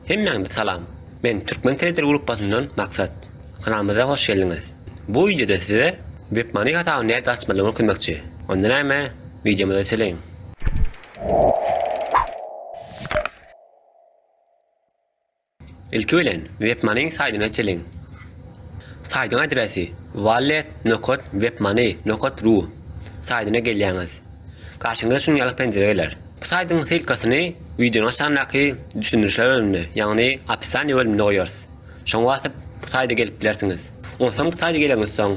Hemmäňize salam. Men Türkmen Trader gruppasyndan Maksat. Kanalymyza hoş geldiňiz. Bu wideoda size WebMoney hasabyny nädip açmalydygyny görkezmekçi. Onda näme, wideomyza geçeliň. Ilki bilen WebMoney saýdyna geçeliň. Saýdyň adresi wallet nokat webmoney nokat ru saýdyna gelýäňiz. Garşyňyza şunuň ýaly penjire geler. Bu saýdyň ssylkasyny wideonyň aşagyndaky düşündirişler bölüminde, ýagny opisaniýe bölüminde goýarys. Şoňa basyp bu saýda gelip bilersiňiz. Onsoň bu saýda geleňiz soň,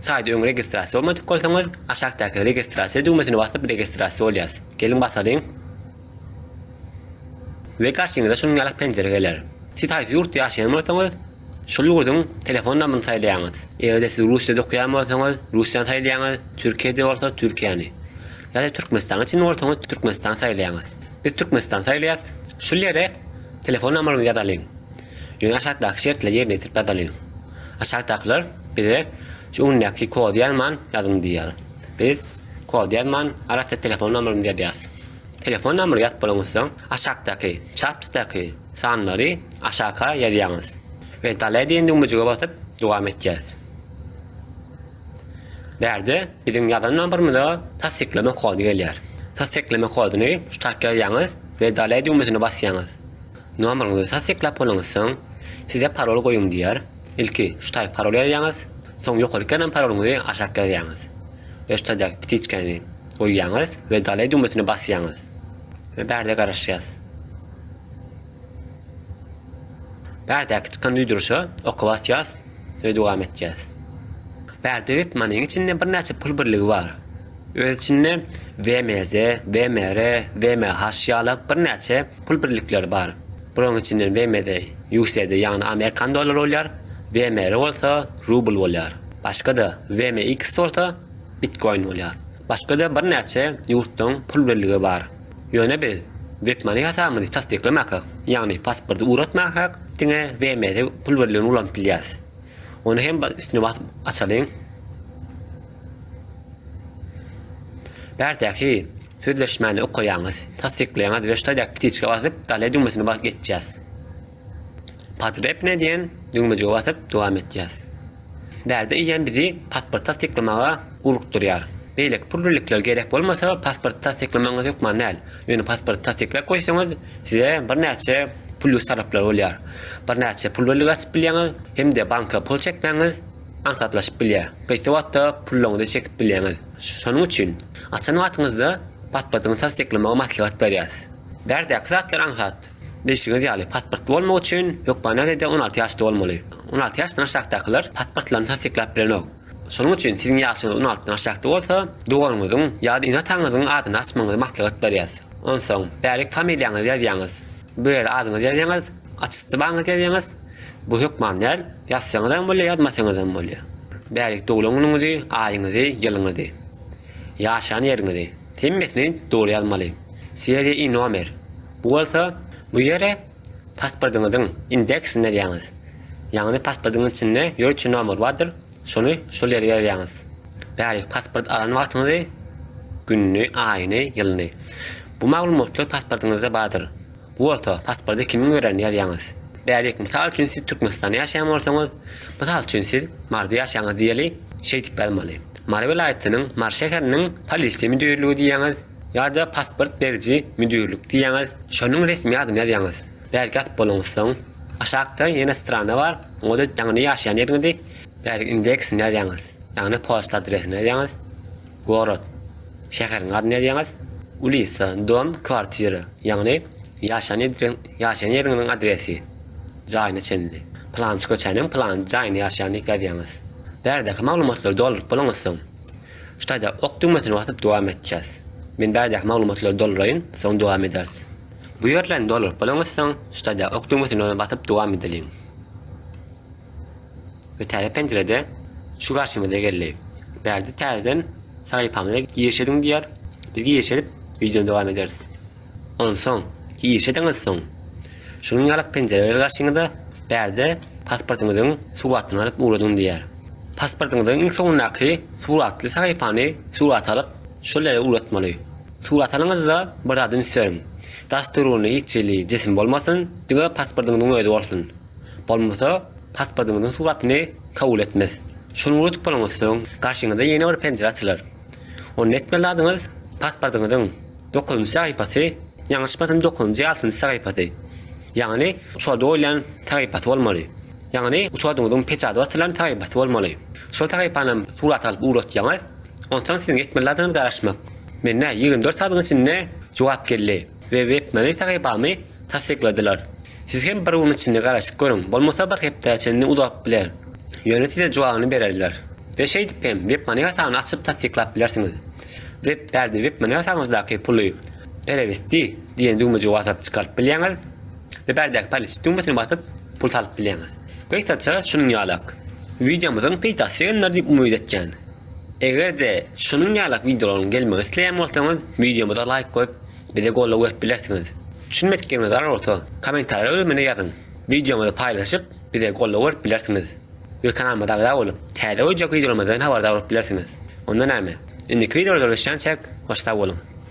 saýda öň registrasiýa bolmadyk bolsaňyz, aşakdaky registrasiýa düwmesine basyp registrasiýa bolýas. Geliň basalyň. We garşyňyza şunuň ýaly penjire geler. Siz haýsy ýurtda ýaşaýan bolsaňyz, şol ýurduň telefon nomerini saýlaýaňyz. Eger-de siz Russiýada okaýan bolsaňyz, Russiýany saýlaýaňyz, Türkiýede bolsa Türkiýäni. Ýa-da Türkmenistanyň içinde bolsaňyz, Türkmenistany saýlaýaňyz. Biz Türkmenistany saýlaýas. Şul ýere telefon nomerimizi ýazalyň. Ýöne aşakdaky şertleri ýerine ýetirip ýazalyň. Aşakdakylar bize şu öňündäki kody ýazman ýazyň diýýär. Biz kody ýazman arassa telefon nomerimizi ýazýas. Telefon nomery ýazyp bolaňyzsoň, aşakdaky çapçdaky sanlary aşaka ýazýaňyz we Dalea diýen düwmejige basyp dowam etýäs. Bärde biziň ýazan nomerimize tassyklama kody gelýär. Tassyklama kodyny şu tak ýazýaňyz we Dalea düwmesine basýaňyz. Nomeriňizi tassyklap bolaňyzsoň, size parol goýuň diýýär. Ilki şu taýy parol ýazýaňyz, soň ýokarky ýazan parolyňyzy aşak ýazýaňyz. We şu taýdaky ptiçkany goýýaňyz we Dalea düwmesine basýaňyz. We bärde garaşýas. Bärdäki çykan duýduryşa oka basýas we dowam etýäs. Bärde WebMoney-iň içinde birnäçe pul birligi bar. Öz içinde WMZ, WMR, WMH ýaly birnäçe pul birlikleri bar. Bularyň içinden WMZ USD ýagny amerikan dollary bolýar, WMR bolsa rubl bolýar. Başga-da WMX bolsa bitkoin bolýar. Başga-da birnäçe ýurtlaryň pul birligi bar. Ýöne biz WebMoney hasabymyzy tassyklamakak, ýagny pasporty ugratmakak diňe WMZ pul birligini ulanyp bilýäris. Ony hem üstüne basyp açalyň. Bärdäki sözleşmäni okaýaňyz, tassyklaýaňyz we şu taýdaky ptiçka basyp, Dalea düwmesine basyp geçýäs. Podrebne diýen düwmejige basyp dowam etýäs. Bärde eýýäm bizi pasport tassyklamaga ugrukdyrýar. Beýleki pul birlikleri gerek bolmasa pasport tassyklamagyňyz hökman däl. Ýöne pasporty tassyklap goýsaňyz size birnäçe plýus taraplary bolýar. Birnäçe pul birligi açyp bilýäňiz hem-de banka pul çekmäňiz aňsatlaşyp bilýär. Gysga wagtda pullaryňyzy çekip bilýäňiz. Şonuň üçin açan wagtyňyzda pasportyňyzy tassyklamagy maslahat berýäs. Bärdäki zatlar aňsat. Bilşiňiz ýaly, pasportly bolmak üçin hökman ýagdaýda 16 ýaşda bolmaly. 16 ýaşdan aşakdakylar pasportlaryny tassyklap bilenok. Şonuň üçin siziň ýaşyňyz 16-dan aşakda bolsa, doganyňyzyň ýa-da ene-ataňyzyň adyny açmagyňyzy maslahat berýäs. Onsoň, bärik familiýaňyzy ýazýaňyz. Bu ýere adyňyzy ýazýaňyz, atçystybaňyzy ýazýaňyz. Bu hökman däl, ýazsaňyzam bolýar, ýazmasaňyzam bolýar. Bärik doglan günüňizi, aýyňyzy, ýylyňyzy. Ýaşan ýeriňizi. Hemmesini dogry ýazmaly. Seriýa i nomer. Bu bolsa bu ýere pasportyňyzyň indeksini ýazýaňyz. Ýagny pasportyň içinde ýörite nomer bardyr, şony şol ýere ýazýaňyz. Bärik pasport alan wagtyňyzy, gününi, aýyny, ýylyny. Bu maglumatlar pasportyňyzda bardyr. Bu bolsa pasporty kimiň berenini ýazýaňyz. Bärik mysal üçin siz Türkmenistanda ýaşaýan bolsaňyz, mysal üçin siz Maryda ýaşaýaňyz diýeli, şeýdip ýazmaly. Mary welaýatynyň Mary şäheriniň polisiýa müdirligi diýýäňiz ýa-da pasport beriji müdirlik diýýäňiz, şonuň resmi adyny ýazýaňyz. Bärik ýazyp bolaňyzsoň, aşakda ýene strana bar, oňa-da ýagny ýaşaýan ýeriňizi, bärik indeksini ýazýaňyz, ýagny poçta adresini ýazýaňyz. Gorod, şäheriň adyny ýazýaňyz. Ulisa, dom, kwartira, ýagny ýaşan ýaşaýan ýeriňiziň adresi, jaýyna çenli. Pylançy köçäniň pylançy jaýynda ýaşaýan diýip ýazýaňyz. Bärdäki maglumatlary dolduryp bolaňyzsoň, şu taýda ok düwmesine basyp dowam etýäs. Men bärdäki maglumatlary dolduraýyn, soň dowam ederis. Bu ýerlerini dolduryp bolaňyzsoň, şu taýda ok düwmesine basyp dowam edeliň. We täze penjirede şu garşymyza geldi. Bärde täzeden sahypamyza giriş ediň diýýär. Biz giriş edip wideony dowam ederis. Onsoň giriş edeňizsoň şunuň ýaly penjire geler garşyňyza. Bärde pasportyňyzyň suratyny alyp ugradyň diýýär. Pasportyňyzyň iň soňundaky suratly sahypany surata alyp şol ýere ugratmaly. Surat alyňyzda bir zada üns beriň. Daş töwereginde hiç hili jisim bolmasyn, diňe pasportyňyzyň özi bolsun. Bolmasa, pasportyňyzyň suratyny kabul etmez. Şuny unudyp bolanyňyzsoň, garşyňyzda ýene bir penjire açylar. Onda etmeli zadyňyz, pasportyňyzyň dokuzynjy sahypasy, ýalňyşmasam dokuzynjy ýa altynjy sahypasy, ýagny uçarda goýulýan sahypasy bolmaly. Ýagny uçardyňyzyň peçady basylan sahypasy bolmaly. Şol sahypanam surata alyp ugratýaňyz. Onsoň siziň etmeli zadyňyz garaşmak. Mende 24 sagadyň içinde jogap geldi we WebMoney sahypamy tassykladylar. Siz hem bir gün içinde garaşyp görüň, bolmasa bir hepdä çenli uzap biler. Ýöne size jogabyny bererler. We şeýdip hem WebMoney hasabyny açyp tassyklap bilersiňiz. Web bärde WebMoney hasabyňyzdaky puly Perewesti diýen düwmejige basyp çykaryp bilýäňiz we bärdäki Poliçit düwmesine basyp pul salyp bilýäňiz. Gysgaça şunuň ýalak. Wideomyzyň peýdasy degendir diýip umyt etýän. Eger-de şunuň ýalak wideolaryň gelmegini isleýän bolsaňyz wideomyza laýk goýup bize goldaw berip bilersiňiz. Düşünmedik ýeriňiz bar bolsa kommentariýa bölümine ýazyň. Wideomyzy paýlaşyp bize goldaw berip bilersiňiz. We kanalymyza agza bolup täze goýjak wideolarymyzdan habardar bolup bilersiňiz. Onda näme? Indiki wideolarda görüşýänçäk hoş sag boluň.